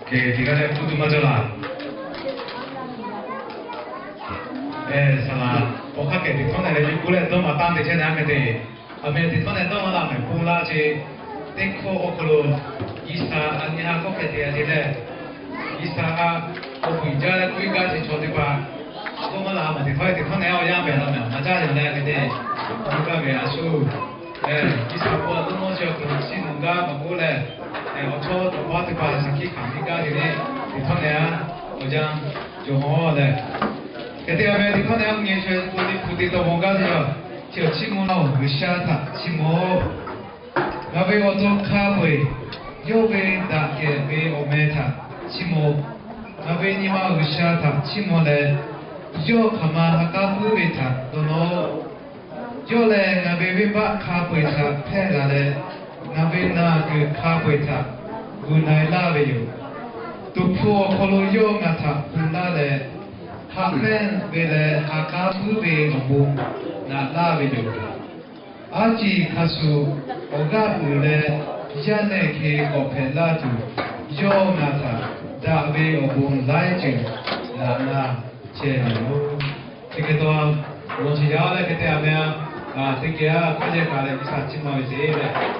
Teˇ g'aˇ leh k'oˆ tuˬ maˇ cawˇ laˇ. Saˍ laꞈ paw hk'aˇ kehˬ teꞈ htawˇ nehˬ leh nyi k'oˆ leh dawˇ maˍ taˇ te chehˇ na hk'e te, aˬ meh teꞈ htawˇ nehˬ dawˇ maˍ laˇ mehˍ pon laˇ ce. Teˇ hkawˇ awˬ hk'aw lo G'uiˬsha a nyi ha kawˆ hk'e te a te leh, G'uiˬsha a awˬ puiˍ jaˇ leh k'oˆ ve gaˇ ce chaw teˇ hpaˍ dawˇ maˍ laˇ mehˍ teꞈ htawˇ teꞈ htawˇ nehˬ awˬ yanˇ mehˍ laˇ mehˍ maˇ caˇ yaꞈ leh hk'e te, awˬ g'aˇ ve a shu G'uiˬsha bon a dawˇ nawˇ chi awˬ hk'aw lo chiˇ mvuh gaˇ maˇ k'oˆ leh, awˬ chawˇ tawꞈ paˉ teˇ hpaˍ shaˍ hkiˆ hkanˍ ve gaˇ te leh, teꞈ htawˇ nehˬ a awˬ yanˇ cawˬ hawˉ leh, hk'e te aˬ meh teꞈ htawˇ nehˬ a nyi sha k'o teˇ hpu te tawˇ maw gaˇ te yaˇ, chi awˬ chiˇ mvuh naˇ-oˬ G'uiˬsha htaꞈ chiˇ mvuh oˆ. Ngaˬ ve awˬ to hk'a peu-eˬ yawˇ ve daꞈ kehˬ ve awˬ meh htaꞈ chiˇ mvuh. Ngaˬ ve nyi ma G'uiˬsha htaꞈ chiˇ mvuh leh, yawˇ hk'aˬ ma ha k'aˉ puiˉ ve htaꞈ dawˇ nawˇ-oˆ. Yawˇ lehˬ ngaˬ ve venˇbaˆ hk'a peu-eˬ htaꞈ hpehˇ laˬ leh, ngaˬ ve naˬ kuiˬ hk'a peu-eˬ htaꞈ gu na-e laˇ ve yoˬ. Tuˍ hpfuh awˬ hk'aw lo yawˇ ngaˬ htaꞈ pu laˇ leh, haꞈ pehnˇ ve leh ha k'aˉ puiˉ ve awˬ bon naꞈ laˇ ve yoˬ. Aˉ ciˍ hk'a shuˍ awˬ g'aˇ uiˍ leh, yaˇ nehˬ hk'e k'awꞈ hpehꞈ laˇ tuˬ, yawˇ ngaˬ htaꞈ daꞈ ve awˬ bon laiˉ ceuˬ naꞈ laˇ chehˇ ve yoˬ. Chi hk'e te, awˬ lawn chi yaˇ leh hk'e te aˬ meh a, teˇ geh a hk'a yehˇ kaꞈ leh G'uiˬsha chiˇ mvuh ve ce leh